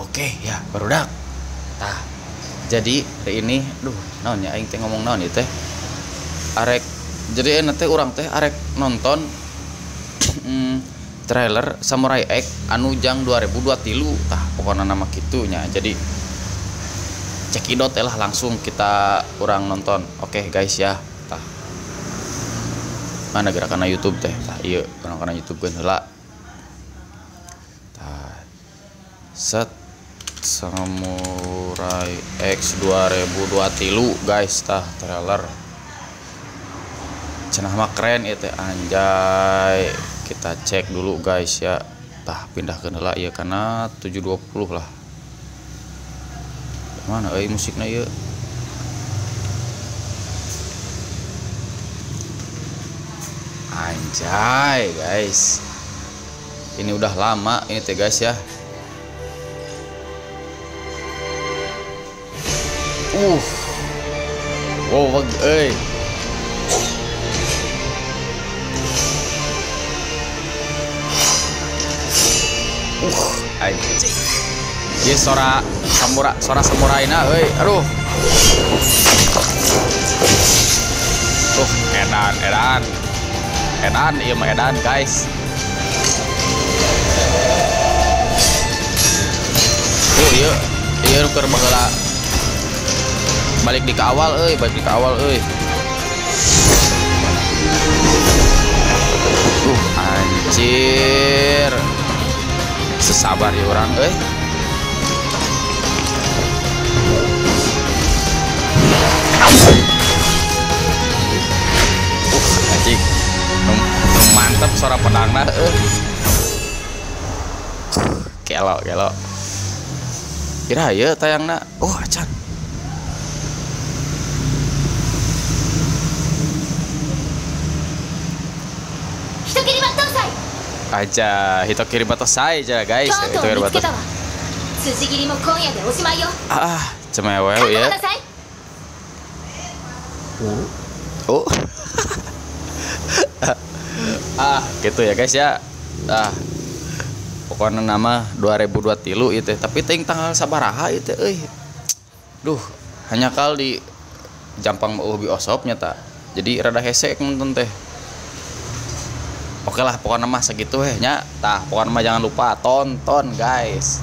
Oke ya barudak. Tah, jadi hari ini duh naon nya aing teh ngomong naon ieu teh. Arek jadi teh urang teh arek nonton trailer Samurai X anu jang 2023. Tah pokona nama kitu nya. Jadi cekidot lah langsung kita urang nonton. Oke guys ya. Tah. Mana gerakan YouTube teh? Tah ieu gerakan YouTube geun heula. Tah. Set Samurai X 2023 guys, tah trailer. Cenah mah keren ieu teh anjay. Kita cek dulu guys ya. Tah pindahkeun heula ieu kana 720 lah. Mana euy musikna ieu? Anjay guys. Ini udah lama ini teh guys ya. Wow, euy. Anjing. Ieu sora samurai, sora samuraina euy. Aduh. Tuh, edan, edan. Edan ieu mah edan, guys. Tuh ieu, ieu keur baheula. Balik di ke awal euy, balik di ke awal euy. Anjir. Sesabar ya orang euy. Anjing. Mantep suara pedangna euy. Kelo, kelo. Kira ieu tayangna. Oh, acan. Aja, Hitokiri Batosai aja guys. Hitokiri Batosai. Ah, cemewe ya. Oh. Ah, gitu ya guys ya. Ah. Pokoknya nama 2023 itu, tapi ting tanggal sabaraha itu euy. Duh, hanya kal di Jampang mau biosop nyata. Jadi rada hese nonton teh. Oke lah pokoknya mah segitu heh nya. Tah pokoknya mah jangan lupa tonton guys.